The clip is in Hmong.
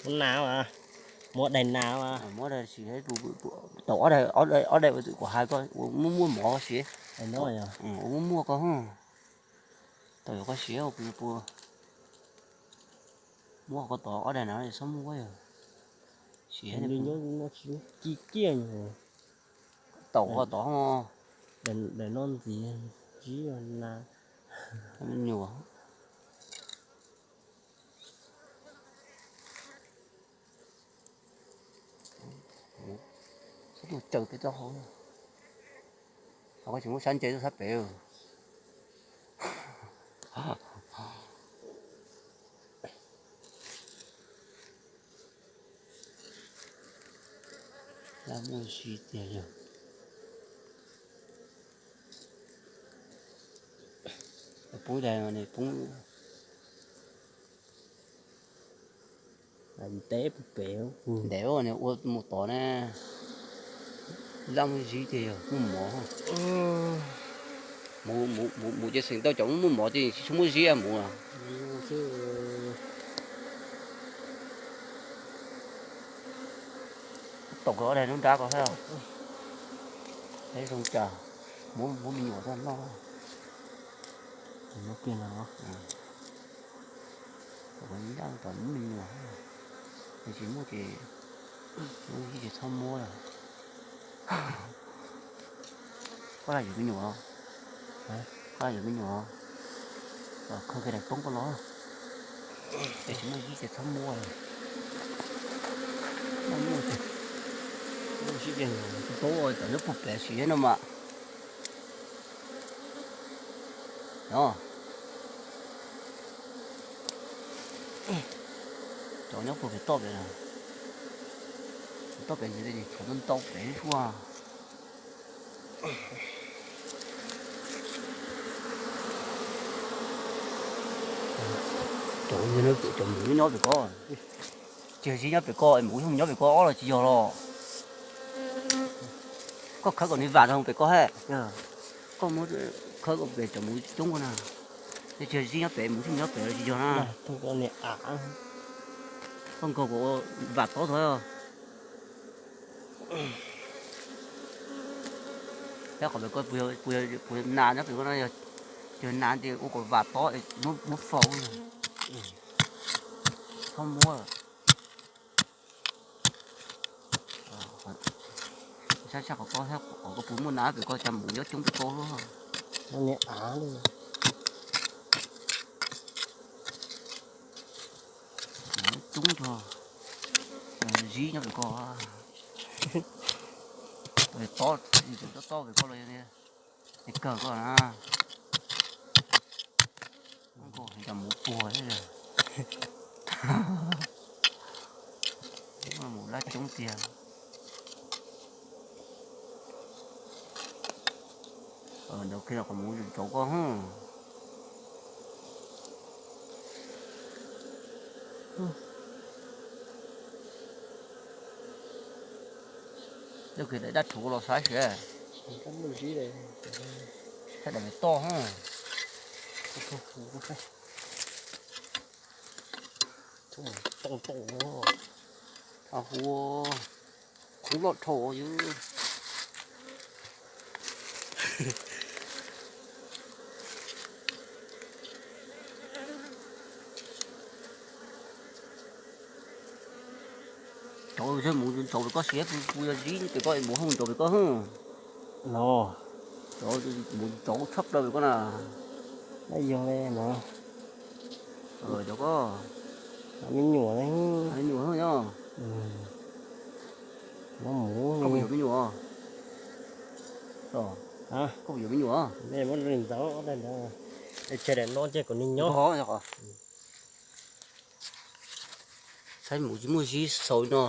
Muab nas mas, muab daim nas mas. Muab daim siv, tau ob daim, ob daim ua twm kuv hais koj ua muaj muaj mov siv. Ua muaj muaj koj, tau yuav koj siv pua. Muab koj tod ob daim na, txhob muab yog siv. Ci kiag, tau koj tod. Daim no ntxiv, ntsib na, me nyuam. Txhob tuaj caw peb taub hau, koj tsis muab sab nce tuaj sab pem. Laj muaj zib tiag yog. Pub daim no pub. Ntev pem, ntev ua mus tod ne. Laj muaj zib tiag yog muaj mov. Mus ces xeem tau cov muaj mov ces tsis muaj zib mus. Tau kawg ob daim lub nrab ko thiab. Peb zoo cas muab me nyuam txog noj. Tom muab me nyuam, yog tsis muaj ces, muaj zib ces txhob muab lawm. Koj laj yuav me nyuam, koj laj yuav me nyuam, khaws kiag daim poob koj los. Yog tsis muaj zib ces txhob muab lawm. Muaj zib ces tau cov nyob puag pem siv no mas. Cov nyob puag pem toj pem, toj pem ntxiv, tshuav ntau pem suab. Cov, cov mus nyob pem ko, tsis yog zib nyob pem ko, mus nyob pem ko ob los tsis yog los. Koj khawb kom nws vam rau pem ko he. Koj muab khawb kom pem cov mus coob ko na. Tsis yog zib nyob pem, mus nyob pem los tsis yog na. Koj nkaug kom ua vam tob tod. Thiab qhov pem ko puas yog nas nyob pem ko no, yog nas ces ua kom vam tob muab faus. Txhob muab. Saib saib qhov ko, qhov ko puas muaj nas pem ko, cas mus nyob coob pem ko. Coob nrog zib nyob pem ko. Tob, tob pem ko los kawg ko na. Cas mus puag thiab. Mus laj coob tiag. Ntawd kiag los kom mus ntsaum koj. Yog kis daim dab rhuv los saib seb. Saib daim toj. Hu, khoob loj dhau yus. Cov mus ntsaum pem koj siab, kuv yog zib pem koj mus hauj ntsaum pem koj hwj. No, cov mus ntsaum tshaj plaws pem koj na. Yog no, cov koj me nyuam, me nyuam nyob. Koj puas yuav me nyuam? Koj puas yuav me nyuam? Ntxav, tseg daim no ces kom nws nyob. Saib mus tsis muaj zib xaus no.